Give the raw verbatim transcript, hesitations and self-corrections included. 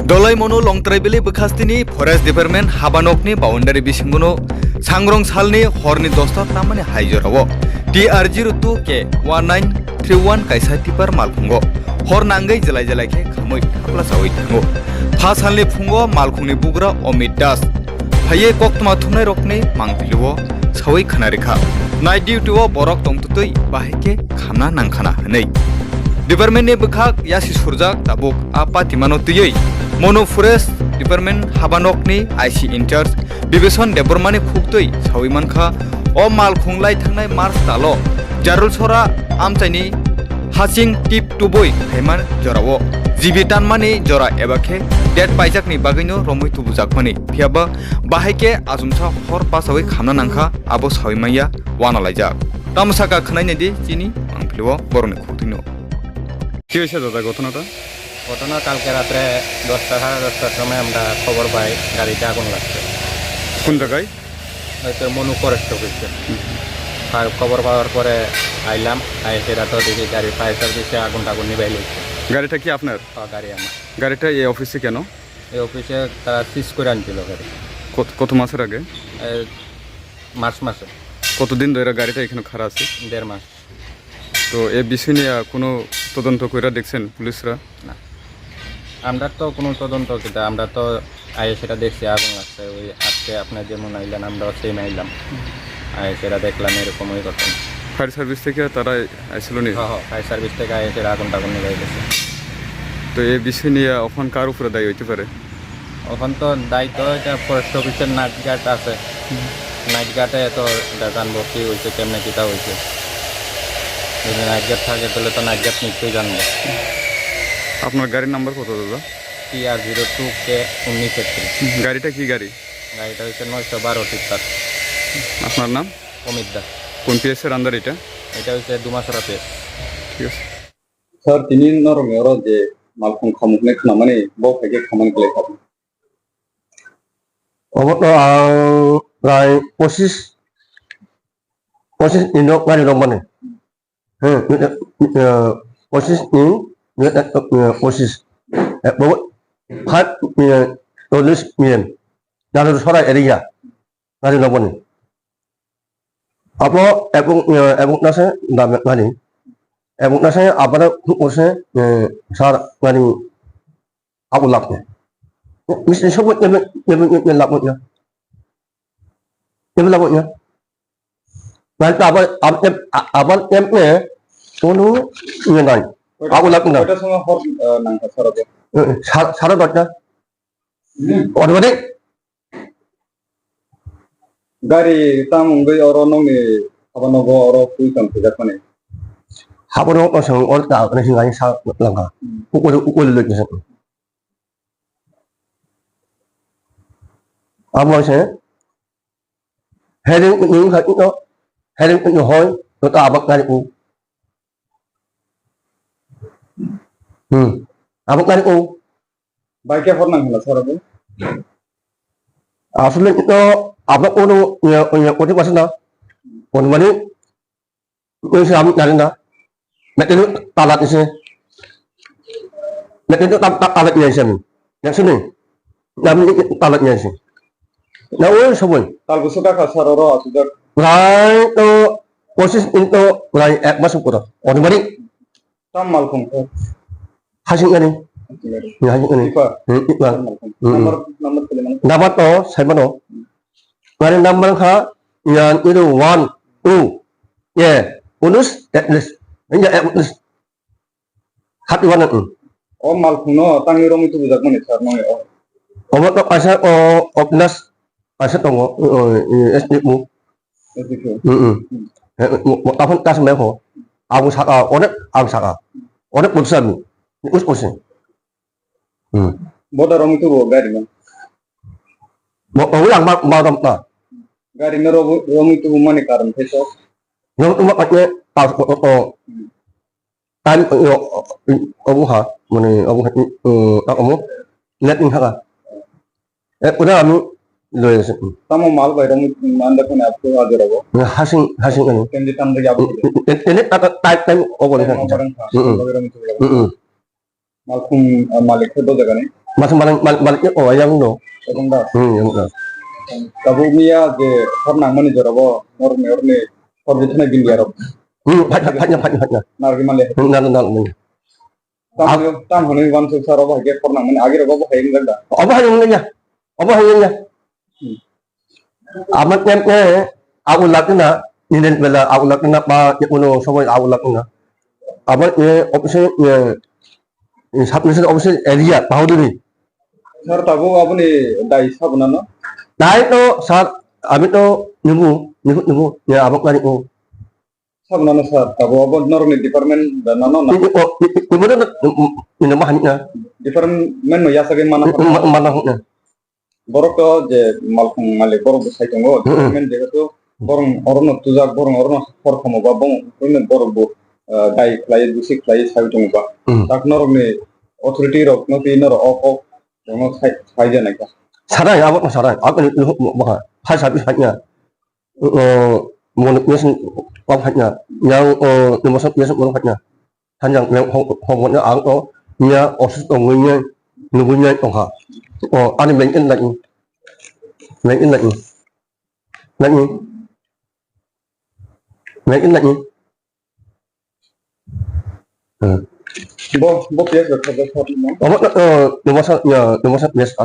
Dolaimano Longtraibili bwkhastini Forest Department habanokni boundary bisingono sangrong salni horni dosta tamani hai jorao T R zero two K one nine three one kaisa tipper malkhungo hor nangwi jelai jelai khe khamwi thapla chawi thango. Pha salni phungo malkhungni bugra Omit Das phaiye koktwma thumnairokni mangpilio sawi khna rikha. Night duty o borok tongtwtwi bahai khe khamna nangkhana hwnwi. Department ni bwkhak yasi surjak tabuk a patimano twiwi Mono Forest Department habanokni I C in charge Bibison Debbarmani khuktwi sawi mankha, o malkhung lai thangnai March talo Jarulsora amchaini hasing tip tubui phaima jorao G B tanmani jora eba khe date paijakni bagwino romwi tubujakmani, phiyaba bahai khe achomsa hor pachawi khamna nangkha, abo sawi manya wanalaijak. Tamo saka khwnai naidi chini mangpilio borokni khuktwino. কি হৈছে দাদা ঘটনাটা? ঘটনা কালকে রাত্রে দশটা, সাড়ে দশটার সময় আমরা খবর পাই গাড়িতে আগুন লাগছে। কোন জায়গায়? হয়তো মনু ফরেস্ট অফিসে। আর খবর পাওয়ার পরে আইলাম, আইসে রাতে দেখি গাড়ি ফায়ার সার্ভিসে আগুন টাগুন নিভাই লইছে। গাড়িটা কি আপনার? হ্যাঁ, গাড়ি আমার। গাড়িটা এই অফিসে কেন? এই অফিসে তারা সিজ করে আনছিল গাড়ি। কত, কত মাসের আগে? এ, মার্চ মাসে। কতদিন ধরে গাড়িটা এখানে খাড়া আছে? দেড় মাস। তো এ বিষয় নিয়ে কোনো তদন্ত করে দেখছেন পুলিশরা? না, আমরা তো কোনো তদন্ত কিতা, আমরা তো আইসে দেখছি আগুন লাগছে, ওই আজকে আপনার যেমন আইলেন, আমরাও সেম আইলাম, আইসে দেখলাম এরকম ওই ঘটনা। ফায়ার সার্ভিস থেকে তারা আইছিল নি? হ্যাঁ, হ্যাঁ, ফায়ার সার্ভিস থেকে আইসে আগুন টাগুন নিভাই গেছে। তো এই বিষয় নিয়ে এখন কার উপরে দায়ী হইতে পারে? এখন তো দায়িত্ব এটা ফরেস্ট অফিসের নাইট গার্ড আছে, নাইট গার্ডে তো এটা জানবো কি হয়েছে, কেমনে কিতা হয়েছে। যদি নাইট গার্ড থাকে তাহলে তো নাইট গার্ড নিশ্চয়ই জানবো। আপনার গাড়ির নাম্বার কত দাদা? T R zero two K উনিশ একত্রিশ। গাড়িটা কি গাড়ি? গাড়িটা হচ্ছে নয়শো বারো টিপ্পার। আপনার নাম? অমিত দাস। কোন পিএস এর আন্ডার এটা? এটা হচ্ছে দুমাছড়া পিএস। ঠিক আছে। Sir, tini norokni oro je malkhung khamuknai khnamani, bo hai khe khamani belai kha. Obo to ang prai pochis, pochis ni nok gari rok mani. Hmm, eh, pochis ni, eh, pochis. Eh, bo five, eh, cholish million. Jalur Sora area. Gari rok mani. Abo ebong, eh, ebong nase dam gani. Ebong nase abana khuk ose, eh, sar gani. Abo lak ne. Mis-, sobo ebe, ebe, ebe lak ne. Ebe lak ne. Nai ta abar, ab-, ab-, abar em ne, kono ne nai. Abo lak ne. Koita songo hor, eh, nangkha sara de? Eh, sar-, sara dotna. Hmm. Ode ode. Gari tam wngwi oro nokni habanogo oro twi tong sijak mani. Habano kosong oro ta kani singa sa langka. Hmm. Ukole, ukole loi kosong. Amo se heading ni kha ito, heading ni hoi to ta abak kari u. Hmm. Abak kari u. Bai khe hor nang hwnla sara bo? Asole ito abak uno ya, ya, koti pasana. Kon mani Nung se amuk nari na. Metenu talat ni se. Metenu tam, tam, talat ni se. Yang sini. Nami talat ni se. Na oi soboi. Tal busu kaka sar oro asujak. Rai to posis into rai ek mas pura. Ori mari. Tam malkhung khe. Hasing ani. Hasing ani. Ya, hasing ani. Ipa. Hmm, ipa. Tam malkhung. Hmm. Number, number kali mana? Number to, saya mana? Ngari number kha, ya, itu one, two. Ya, unus, at least. Ya, at least. Hati wana, hmm. O malkhung no, tangi romi tu bujak mani sar nong ya. Omo to kaisa, o, opnas, kaisa tongo, o, o, S D P. S D P. Hmm, hmm. Hmm. Eh, mo, mo, kapan kas me ho. Abu saka, onek, abu saka. Onek putusan. Us, us. Hmm. Boda romi tu bo gari no. Bo, o, yang ma, ma, ma, ma. Gari no robo, romi tu mani karon peso. Yang tu ma, ma, ma, ma, ma, ma. Hmm. Time, eh, obo ha, mane, obo ha, eh, omo, net ni ha. Eh, udah anu, lo ya se. Tamo mal bai romi, manda kone apko aja robo. Hasing, hasing anu. Kendi tam de ya bo. Ini, ini, time, time, obo ni ha. Time obo ni ha. Hmm, hmm. Bai romi tu. Hmm, hmm. Malkhung, ah, malik khe bo jaga ni? Malkhung malik, malik, malik ni o yang no. Ebong da? Hmm, yang no. Tabuk miya je hor nangmani jora bo, hor ni, hor ni, hor bithana gindi arok. Hmm, phaina, phaina, phaina, phaina. Nargi male. Hmm, na, na, na, na. Tam, tam hwnwi uansuk sar obo hai khe hor nangmani agi rok obo hai wng jak da? Obo hai wng ya. Obo hai wng ya. Hmm. Amat em, eh, aku lak na, ninen bela aku lak na pa, ya uno sobo aku lak na. Amat, eh, opsi, eh, sub division opsi area, Bahoduri. Sir, tabuk aboni dai sabo nano? Dai to, sir, ami to nubu, nubu, nubu, ya abak lari ko. Sabo nano sir, tabuk abo norokni department da nano na? Ini, oh, ini, ini mana na? Ini, ini, ini mana na? Department no yasagwi mana? Ini, ini mana na? Borok to je malkhung malik borok bo sai tongo, Mm-mm. Department jehetu borok orono tujak, borok orono hor khomo ba, borok, borok bo, ah, dai khlai, dusi khlai sai tongo ba. Mm. Tak norokni authority rok no twi norok ok ok rokno sai, sai ja nai kha. Sarai, abo no sarai, abo ni, ni, ni, baka, hai sabi hai ya. Eh, monok ni sin, wak hai ya. Yang, eh, ni mosok ni sin, monok hai ya. Hanjang yang hong, hong, hong, ang, oh, nya, osus, ongwi nya, nugwi nya, ongha. Oh, ani main in lagi. Main in lagi. Lagi. Main in lagi. Hmm. Bo, bo P S rok kha, bo kha, no? Obo, eh, ni mosok, ya, ni mosok, yes,